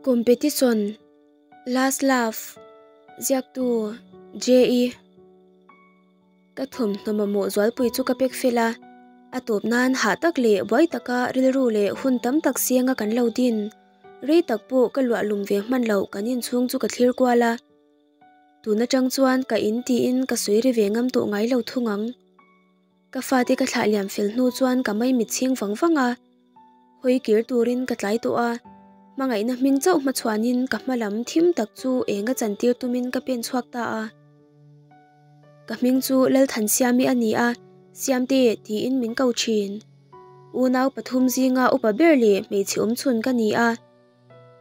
Competition, Last Love, Ziaktu, JE. Ka thawmhnaw mamawh zualpui chu ka pek fel a, a tawp nan hah tak leh buai taka rilru leh hun tam tak sianga kan lo din. Rei tak pawh ka luah lum ve hman loh kan inchhung chu ka thlir kual a. Tun atang chuan ka in tiin ka sawi ri ve ngam tawh ngai lo thung ang. Ka fate ka thlah liam fel hnu chuan ka maimit chhing vang vang a. Hawi kir turin ka tlai tawh a, hmangaihna hming chauh hmachhuanin ka hma lam thim tak chu eng a chantir tumin ka pen chhuak ta a. Ka hming chu Lalthansiami a ni a, Siamte tiin min ko thin. Unau pathum zinga upa ber leh hmeichhe awmchhun ka ni a.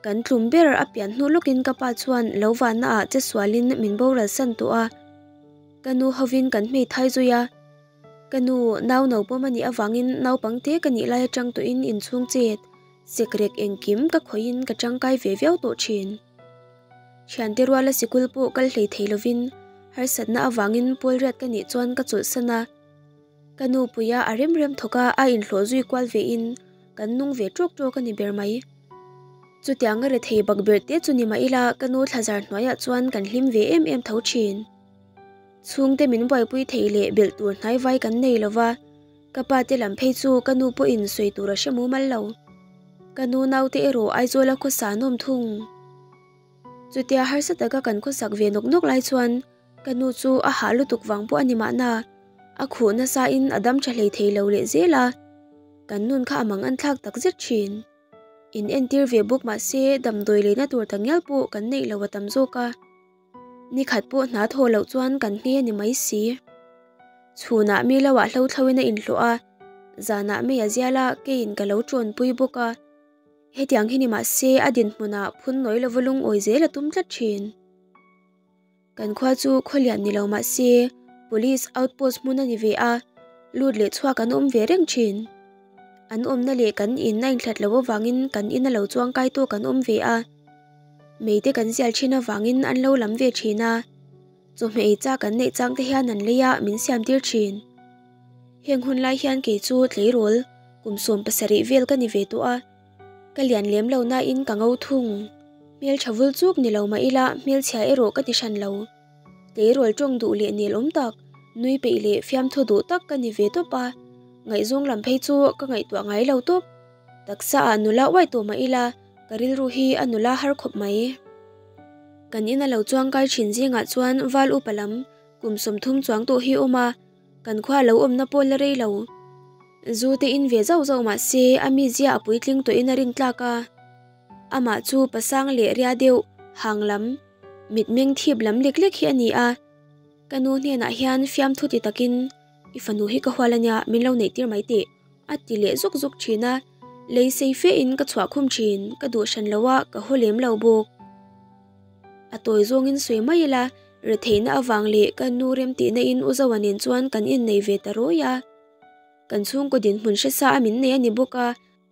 Kan tlum ber a pian hnu lawkin ka pa chuan lo vanna ah che sualin min boral san tawh a. Ka nu hovin kan hmeithai zui a. Ka nu nau no pawm a nih avangin naupangte ka nih lai atang tawhin inchhung chet sekrek engkim ka khawihin ka tangkai ve viau tawh thin. Thiante ruala sikul pawh kal hlei thei lovin harsatna avangin pawlriat ka nih chuan ka chawlhsan a. Ka nu puia a rem rem thawk a, a inhlawh zui kual ve in kan nung ve tawk tawk a ni ber mai. Chutiang a rethei bak ber te chu ni mah ila ka nu thlazar hnuaiah chuan kan hlim ve em em tho thin. Chhungte min buaipui thei leh belh tur hnai vai kan nei lo va, ka pa te lam phei chu ka nu pawhin sawi tur a hre mumal lo. Ka nu naute erawh Aizawl a khawsa nawm thung. Chutia harsa taka kan khawsak ve nawk nawk lai chuan Ka nu chu a hah lutuk vang pawh a ni mahna, a khuh nasa in a dam tha hlei thei lo leh zel a, kan nun kha a mang an thlak tak zet thin. In entir ve bawk mah se damdawi leina tur ta ngial pawh kan neih lo a tam zawk a, nikhat pawh hna thaw loh chuan kan hne a ni mai si. Chhunah mi lo ah hlo thlo in a inhlawh a, zanah mei a zial a keiin ka lo tawnpui bawk a, hetiang hi ni mah se a dinhmunah phun nawi lova lungawi zel a tum tlat thin. Kan khua chu khawlian ni lo mah se Police outpost hmun a ni ve a, lut leh chhuak an awm ve reng thin. An awmna leh kan in a inhlat loh avangin kan in a lo chuangkai tawk an awm ve a. Meite kan zial thin avangin an lo lam ve thin a, chawhmeh ei chak an neih chang te hian an lei a min siam tir thin. Heng hun lai hian kei chu tleirawl kum 17 vel ka ni ve tawh a. Ka lian lem lo nain ka ngo thung. Hmeltha vul chuk ni lo mah ila hmelchhia erawh ka ti hran lo. Tleirawl tawng duh leh nel awm tak, nui peih leh fiamthu duh tak ka ni ve tawp a. Ngaihzawng lam phei chu ka ngaihtuah ngai lo tawp. Taksa ah nula uai tawh mah ila ka rilru hi a nula har khawp mai. Kan in a lo chuangkai thin zingah chuan val upa lam kum 30 chuang tawh hi awm a. Kan khua lo awmna pawh la rei lo. Zu te in ve zauh zauh mah se a mizia a puitling tawhin a rintlak a. Amah chu pasang leh ria deuh, hang lam, mitmeng thip lam lek lek hi a ni a. Ka nu hnenah hian fiamthu ti takin, I fanu hi ka hual ania, min lo neih tir mai teh, a ti leh zuk zuk thin a. Lei sei fe in ka chhuah khum thin, ka duh hran lo a, ka haw lem lo bawk. A tawi zawngin sawi mai ila, retheihna avang leh ka nu remtihna in u Zoa nen chuan kan innei ve ta rawi a. Kan chhungkaw dinhmun hre sa a min nei a ni bawk a,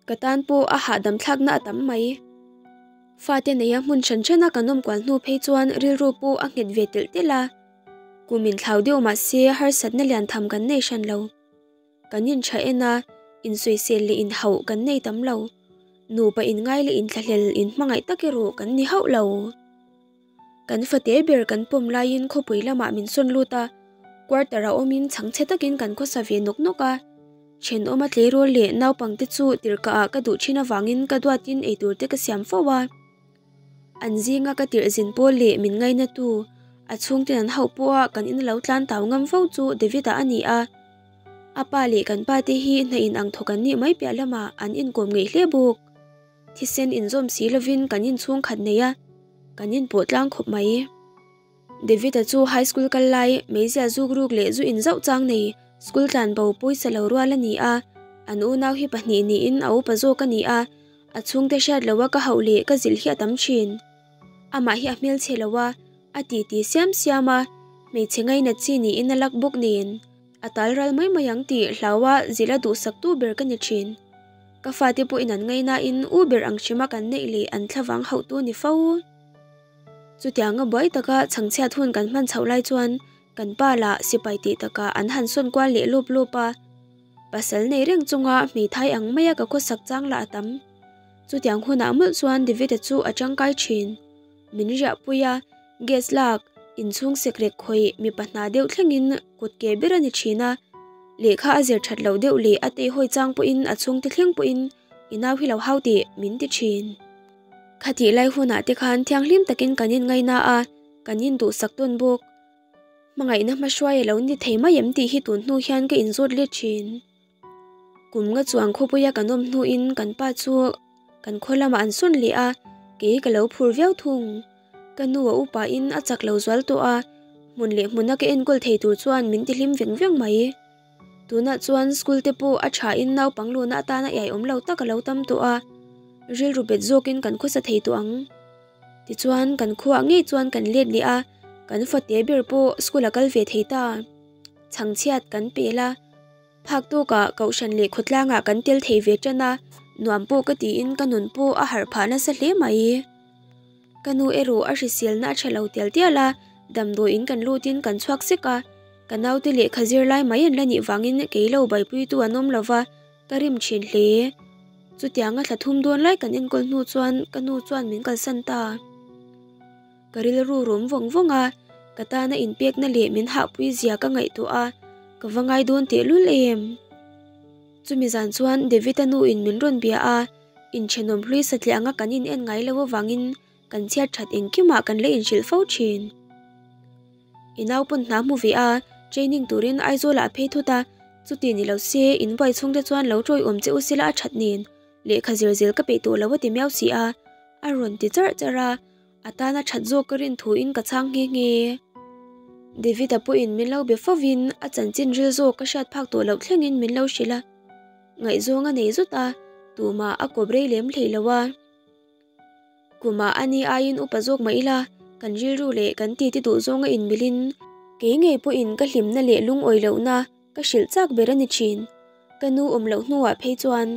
ka tan pawh a hahdam thlakna a tam mai. Fate neia hmun hran hrana kan awm kual hnu phei chuan rilru pawh a nghet ve telh telh a. Kum inthlau deuh mah se harsatna lian tham kan nei hran lo. Kan intha en a, insawisel leh inhauh kan nei tam lo. Nupa inngai leh inthlahlel inhmangaih tak erawh kan ni hauh lo. Kan fate ber kan pawm laiin khawpui lamah min sawn lut a, quarter a awmin chhangchhe takin kan khawsa ve nawk nawk a. Thenawma tleirawl leh naupangte chu tirhkaah ka duh thin avangin ka duatin eitur te ka siam fo a. An zinga ka tirh zin pawl leh min ngainatu, a chhungten an hauh pawha kan in lo tlan tau ngam fo chu David-a a ni a. A pa leh kan pa te hi hna in ang thawk an nih mai piah lamah an inkawm ngeih hle bawk. Thisen inzawm si lovin kan inchhung khat nei a, kan inpawh tlang khawp mai. David-a chu high school kal lai, meizia zuk ruk leh zu inzauh chang nei, school tlan bo pawisa lo rual a ni a. An unau hi pahnih niin a upa zawk a ni a, A chhungte hriat loha ka hauh leh ka zilh hi a tam thin. Amah hi a hmelchhe lo a, a titi siam siam a, hmeichhe ngainat chi niin a lak bawk nen. A tal ral mai mai ang tih hlaua zilh a duhsaktu ber ka ni thin. Ka fate pawhin an ngainain u ber ang hrima kan neih leh an thlavang hauhtu ni fo. Chutianga buai taka chhangchhiat hun kan hman chhoh lai chuan kan pa lah sipai tih takah an han sawn kual leh lawp lawp a. Pasal nei reng chunga hmeithai ang maia ka khawsak chang lah a tam. Chutiang hunah mawlh chuan David-a chu a tangkai thin. Min riahpui a, gas lak, inchhung sekrek khawih mipa hna deuh thlengin kut ke ber a ni thin a. Lehkha a zir that loh deuh leh a teihawi chang pawhin a chhungte thleng pawhin i nau hi lo hau tih min ti thin. Khatih lai hunah te khan thianghlim takin kan inngaina a, kan induhsak tawn bawk. Hmangaihna hmahruai a lo ni thei mai em tih hi tun hnu hian ka inzawt let thin. Kum nga chuang khawpuia kan awm hnuin kan pa chu kan khaw lamah an sawn leh a, kei ka lo phur viau thung. Ka nu a upain a chak lo zual tawh a, hmun leh hmuna ka enkawl thei tur chuan min ti hlim veng veng mai. Tunah chuan school te pawh a thain naupang luhna atana iai awm lo tak a lo tam tawh a, rilru bet zawkin kan khawsa thei tawh ang. Tichuan kan khuaah ngei chuan kan let leh a, kan fate ber pawh school a kal ve thei ta. Chhangchhiat kan pel a. Phak tawkah Kohhran leh khawtlangah kan tel thei ve tan a, nuam pawh ka tiin ka nun pawh a harh phah nasa hle mai. Ka nu erawh a hriselna a tha lo tial tial a, damdawiin kan lutin kan chhuak sek a, ka naute lehkha zir lai mai an la nih vangin kei lo baipuitu an awm lova, ka rim thin hle. Chutianga thla thum dawn lai kan enkawl hnu chuan ka nu chuan min kalsan ta. Ka rilru rum vawng vawng a, ka tana inpekna leh min hahpui zia ka ngaihtuah a, ka va ngai dawn tehlul em? Chumi zan chuan David-a nu in min rawn bia a, inthenawm hlui satliah anga kan in en ngai lo avangin kan chhiat that engkimah kan la inhrilh fo thin. I naupawn hna hmu ve a, training turin Aizawlah a phei thut a, chuti ni lo se inbuai chhungte chuan lo tawiawm che u sila a that nen, lehkha zir zel ka peih tawh lo a ti miau si a, a rawn ti charh charh a. A tana that zawk ka rin thuin ka chhang nghe nghe. David-a pawhin min lo be fovin a chanchin ril zawk ka hriat phak tawh loh thlengin min lo hrilh a. Ngaihzawng a nei zut a, tumah a kawp rei lem hlei lo a. Kumah a ni aiin upa zawk mah ila, kan rilru leh kan titi duh zawng a inmilhin kei ngei pawhin ka hlimna leh lungawi lohna Ka hrilh chak ber a ni thin. Ka nu awm loh hnuah phei chuan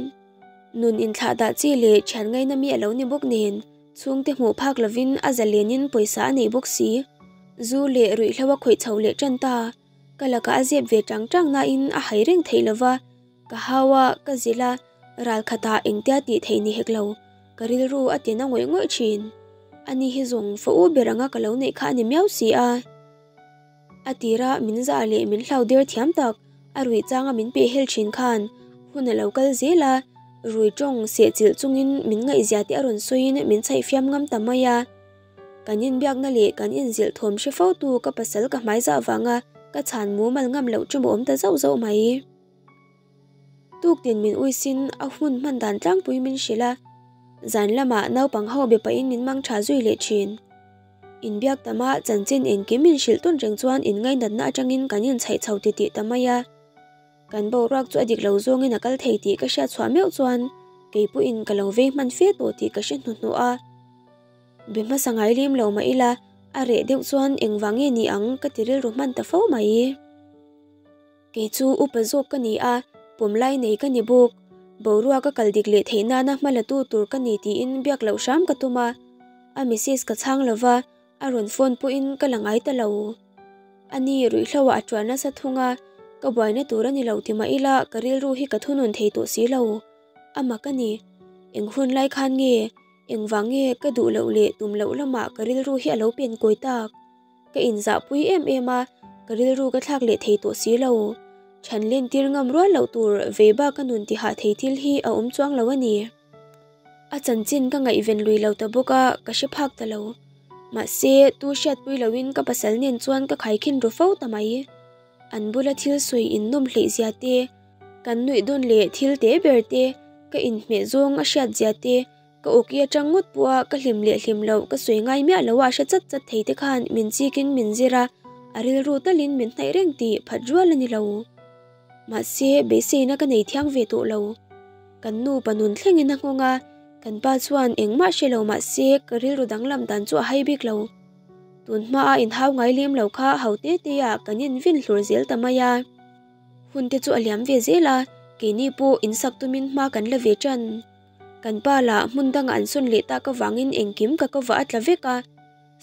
nun inthlah dah chi leh thian ngaina mi a lo ni bawk nen chhungte hmuh phak lovin a zalenin pawisa a nei bawk si. Zu leh ruihhlo a khawih chho leh tan ta. Ka lakah a zep ve tang tang nain a hai reng theih lova, ka hau a, ka zilh a, ral khatah engtia tih theih ni hek lo. Ka rilru a tina ngawih ngawih thin. Ani hi zawng fa u ber anga ka lo neih kha a ni miau si a. A tira min zah leh min hlau der thiam tak, a ruih changa min peh hel thin khan hun a lo kal zel a, rui tawng sehchilh chungin min ngaihzia te a rawn sawiin min chhaih fiam ngam ta mai a. Kan inbiakna leh kan inzilh thawm hre fo tu ka pasal ka hmai zah vanga ka chhan mumal ngam loh ṭum a awm ta zauh zauh mai. Tuktin min uisin a hun hman dan tlangpui min hrilh a, zan lamah naupang ho be pahin min mang tha zui leh thin. Inbiak tama chanchin engkim min hrilh tawn reng chuan inngainatna atangin kan inchhaih chho titih ta mai a. Kan boruak chu a dik lo zawngin a kal thei tih ka hriat chhuah meuh chuan kei pawhin ka lo vei hman fe tawh tih ka hre hnuhnawh a. Be hmasa ngai lem lo mah ila a reh deuh chuan engvang nge ni ang ka ti rilru hman ta fo mai. Kei chu upa zawk ka ni a, pawm lai nei ka ni bawk. Boruak a kal dik leh theih nana hma la tu tur ka ni tiin biak loh hram ka tum a. A message ka chhang lo va, a rawn phone pawhin ka la ngai ta lo. A ni ruihhlo ah a tuan nasa thung a, ka buaina tur a ni lo ti mah ila ka rilru hi ka thunun thei tawh si lo. A mak a ni. Eng hun lai khan nge, engvang nge ka duh loh leh tum loh lamah ka rilru hi a lo pen kawi tak. Ka inzahpui em em a, ka rilru ka thlak leh thei tawh si lo. Chhan lentir ngam rual loh tur vei bak a nun tihah thei thil hi a awm chuang lo a ni. A chanchin ka ngaihven lui lo ta bawk a, ka hre phak ta lo. Mahse, tu hriatpui loin ka pasal nen chuan ka khaikhin ru fo ta mai. An bula thil sawi innawm hleih zia te, kan nuih dawn leh thil te ber te, ka inhmeh zawng a hriat zia te, Ka awki atang ngawt pawha ka hlim leh hlim loh ka sawi ngai miah lo a hre chat chat thei te khan min chikin min zir a, a rilru talin min hnaih reng tih phat rual a ni lo. Mahse, beiseina ka nei thiang ve tawh lo. Kan nupa nun thlengin a nghawng a, kan pa chuan engmah hre lo mahse ka rilru danglam dan chu a hai bik lo. Tun hmaa inhau ngai lem lo kha ho te te ah kan invin hlur zel ta mai a. Hun te chu a liam ve zel a, keini pawh insak tumin hma kan la ve tan. Kan pa lah hmun dangah an sawn leh tak avangin engkim ka kovah a tla vek a,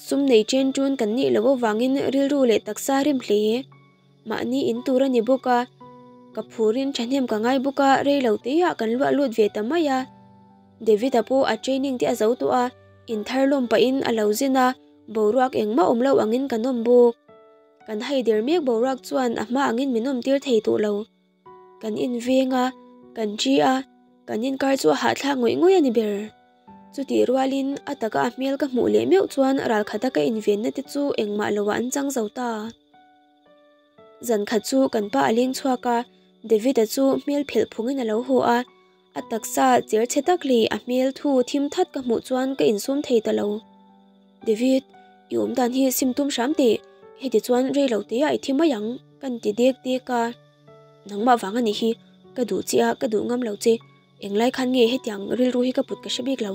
sum nei chen tun kan nih loh avangin rilru leh taksa rim hle. Mahni in tur a ni bawk a, ka phurin thahnem ka ngai bawk a, rei lo teiah kan luah lut ve ta mai a. David-a pawh a training te a zo tawh a, inthar lawm pahin a lo zin a, boruak engmah awm lo angin kan awm bawk. Kan haider mek boruak chuan a hma angin min awm tir thei tawh lo. Kan inveng a, kan ṭi a, kan inkar chu a hahthlak ngawih ngawih a ni ber. Chutih rualin a taka a hmel ka hmuh leh meuh chuan ralkhata ka invenna te chu engmah loah an chang zo ta. Zan khat chu kan pa a leng chhuak a, David-a chu hmel phelh phungin a lo haw a, a taksa cher chhe tak leh a hmel thu thim that ka hmuh chuan ka insum thei ta lo. David, i awm dan hi sim tum hram teh, heti chuan rei lo te ah i thi mai ang, kan ti dek dek a. Nangmah vang a nih hi, ka duh che a, ka duh ngam lo che, englai khan nge hetiang rilru hi ka put ka hre bik lo,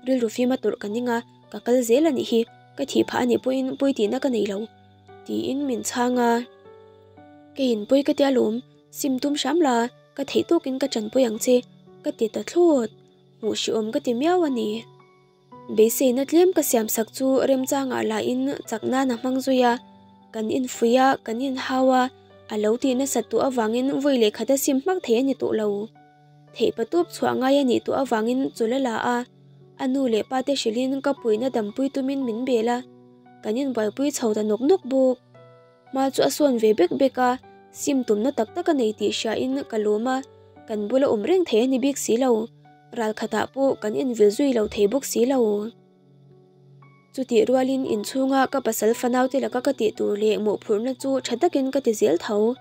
rilru fima tawrh ka ning a, ka kal zel a nih hi, ka thih phah a nih pawhin pawi tihna ka nei lo, tiin min chhang a. Keiin pawi ka tia lawm, sim tum hram la, ka theih tawkin ka tanpui ang che, ka ti ta thlawt, hmuh hrehawm ka ti miau a ni. Beiseina tlem ka siam sak chu remchangah lahin chak nan a hmang zui a, kan infuih a, kan inhau a, a lo tih nasat tawh avangin vawi leh khat a sim hmak thei a ni tawh lo. Theih patawp chhuah ngai a nih tawh avangin chawlh a la a, a nu leh pa te hrilhin ka puihna dampui tumin min bel a, kan inbuaipui chho ta nawk nawk bawk. Hma chu a sawn ve bek bek a, sim tumna tak tak a nei tih hriain ka lawm a, kan bula awm reng thei a ni bik si lo. Ral khatah pawh kan invil zui lo thei bawk si lo. Chutih rualin inchhunga ka pasal fanaute laka ka tih tur leh mawhphurhna chu tha takin ka ti zel tho.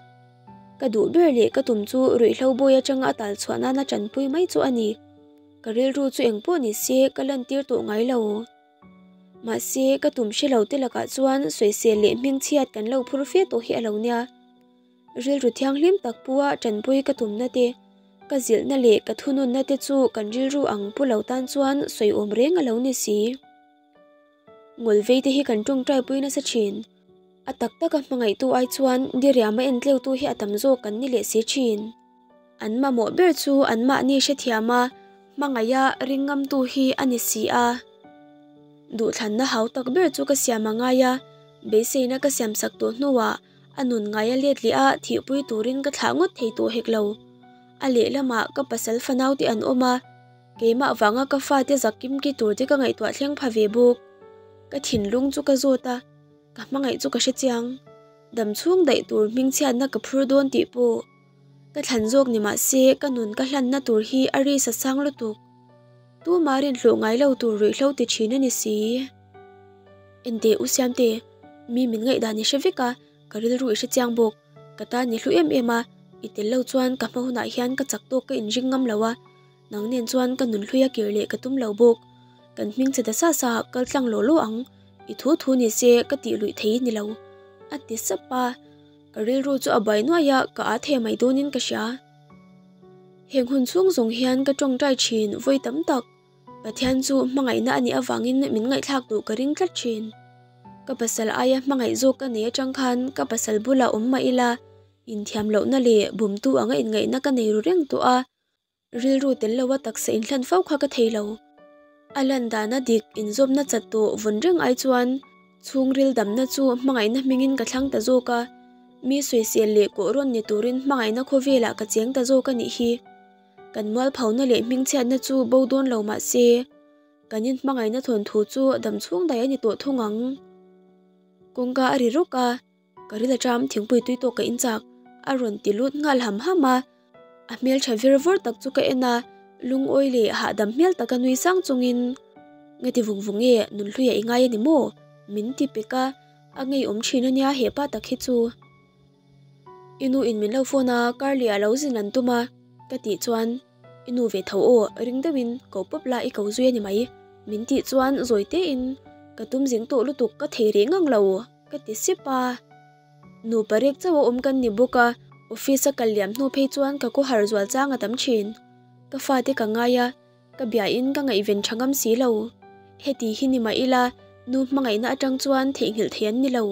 Ka duh ber leh ka tum chu ruihhlo bawi atanga a tal chhuah nana tanpui mai chu a ni. Ka rilru chu engpawh ni se ka lantir tawh ngai lo. Mahse ka tum hre lo te lakah chuan sawisel leh hmingchhiat kan lo phur fe tawh hi a lo nia. Rilru thianghlim tak pua tanpui ka tumna te, ka zilhna leh ka thununna te chu kan rilru ang pu lo tan chuan sawiawm reng a lo ni si. Ngawlvei te hi kan tawngtai pui nasa thin. A tak taka hmangaihtu ai chuan diriam a entleutu hi a tam zawk kan ni leh si thin. An mamawh ber chu anmahni hrethiam a, hmangaiha ringngamtu hi a ni si a. Duhthlanna hau tak ber chu ka siam a ngai a, beiseina ka siamsak tawh hnuah A nun ngai a let leh a, thihpui turin ka thlah ngawt thei tawh hek lo. A lehlamah ka pasal fanau te an awm a, keimah vanga ka fate zak kimki tur te ka ngaihtuah thleng pha ve bawk. Ka thinlung chu ka zawt a, ka hmangaih chu ka hre chiang. Dam chhung daih tur hmingchhiatna ka phur dawn tih pawh ka thlan zawk ni mah se ka nun ka hlanna tur hi a ri sa sang lutuk. Tuma rinhlawh ngai lo tur ruihhlo ti thin a ni si. Enteh u Siamte, mi min ngaihdan i hre vek a, ka rilru i hre chiang bawk. Ka tan i hlu em em a, i tel lo chuan ka hma hunah hian ka chak tawk ka inring ngam lo a, nang nen chuan ka nun hlui a kir leh ka tum lo bawk. Kan hming che ta sa sa kal tlang law law ang, i thu thu ni se ka tih luih thei ni lo, a ti sap a. Ka rilru chu a buai nuai a, ka â thei mai dawnin ka hria. Heng hun chhung zawng hian ka tawngtai thin vawi tam tak. Pathian chu hmangaihna a nih avangin min ngaihthlak duh ka ring tlat thin. Ka pasal aia hmangaih zawk ka nei atang khan ka pasal bulah awm mah ila, inthiam lohna leh bumtu anga inngaihna ka nei ru reng tawh a. Rilru tel loa taksa inhlan fo kha ka thei lo. A lan dana dik inzawmna chat tawh vawn reng ai chuan chhungril damna chu hmangaihna hmingin ka thlang ta zawk a. Mi sawisel leh kawh rawn ni turin hmangaihna khawvelah ka cheng ta zawk a nih hi. Kan mualphona leh hmingchhiatna chu bo dawn lo mah se, kan inhmangaihna thawnthu chu dam chhung daih a ni tawh thung ang. Kawngka a ri rawk a, ka ril aṭam thingpui tui tawk ka inchak a rawn ti lut nghal ham ham a. A hmelṭha vir vawr tak chu ka en a, lungawi leh hahdam hmel taka nui sang chungin, Ngati vung vung e, nunhluia i ngai a ni maw? min ti pek a, a ngeiawm ṭhin a nia hepa tak hi chu. I nu in min lo phone a, kar leh a lo zin an tum a, ka tih chuan, I nu ve tho aw, ring deuhin ko pawp la i ko zui a ni mai, min tih chuan zawi tein, Ka tum zing tawh lutuk ka thei rih ngang lo, ka ti sip a. Nupa rek chauh a awm kan ni bawk a, office a kal liam hnu phei chuan ka kawhar zual chang a tam thin. Ka fate ka ngai a, ka biain ka ngaihven tha ngam si lo. Heti hi ni mah ila, nu hmangaihna atang chuan theihnghilh thei an ni lo.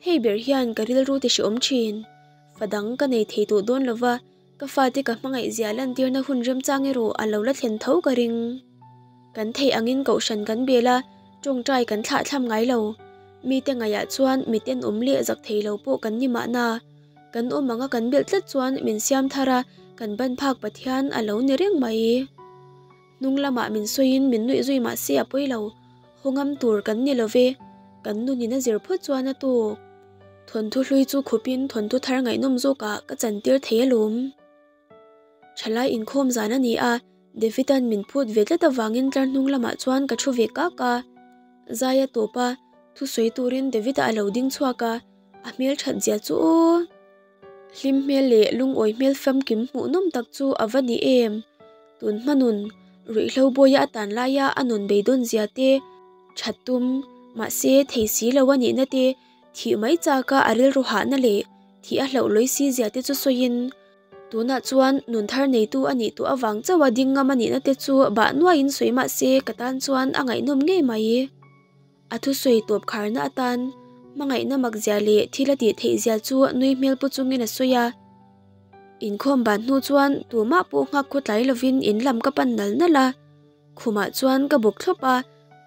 Hei ber hian ka rilru ti hreawm thin. Fa dang ka nei thei tawh dawn lova, ka fate ka hmangaih zia lantirna hun remchang erawh a lo la thlen tho ka ring. Kan theih angin kohhran kan bel a, tawngtai kan thlah thlam ngai lo. Mite ngaihah chuan mi tenawm leh zak thei lo pawh kan ni mahna. Kan awm anga kan belh tlat chuan min siam thar a, kan ban phak Pathian a lo ni reng mai. Hnung lamah min sawiin min nuih zui mah se a pawi lo. Haw ngam tur kan ni lo ve, kan nunin a zir phawt chuan a tawk. Thawnthu hlui chu khupin thawnthu thar ngaihnawm zawkah ka chantir thei alawm. Thalai inkhawm zan a ni a, David-a'n min phut ve tlat avangin tlar hnung lamah chuan ka thu ve kak a. Zai a tawp a, thusawi turin David-a a lo ding chhuak a, a hmel that zia chu aw! Hlim hmel leh lungawi hmel famkim hmuhnawm tak chu a va ni em! Tun hma nun, ruihhlo bawia a tan laia a nun beidawn zia te, that tum, mahse thei si lo a nihna te, thih mai chaka a rilru hahna leh thih a hlauh lawi si zia te chu sawiin, tunah chuan nun thar neitu a nih tawh avang chauha ding ngam a nihna te chu bah nuaiin sawi mahse ka tan chuan a ngaihnawm ngei mai. A thusawi tawp kharna atan hmangaihna makzia leh thil a tih theih zia chu nui hmel pu chungin a sawi a. Inkhawm ban hnu chuan tumah pawh nghak khaw tlai lovin in lam ka pan nal nal a. Khumah chuan ka bawk thlawp a,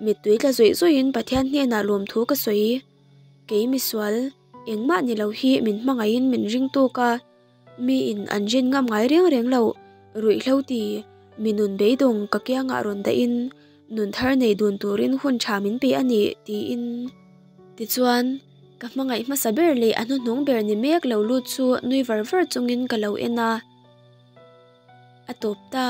mittui tla zawih zawihin Pathian hnenah lawmthu ka sawi. Kei misual, engmah ni lo hi min hmangaihin min ring tawk a. Miin an rin ngam ngai reng reng loh, ruihhlo ti, mi nun beidawng ka kiangah rawn dahin nun thar nei dun turin hun tha min pe a ni, tiin. Tichuan, ka hmangaih hmasa ber leh a hnuhnung ber ni mek lo lut chu nui var var chungin ka lo en a. A tawp ta.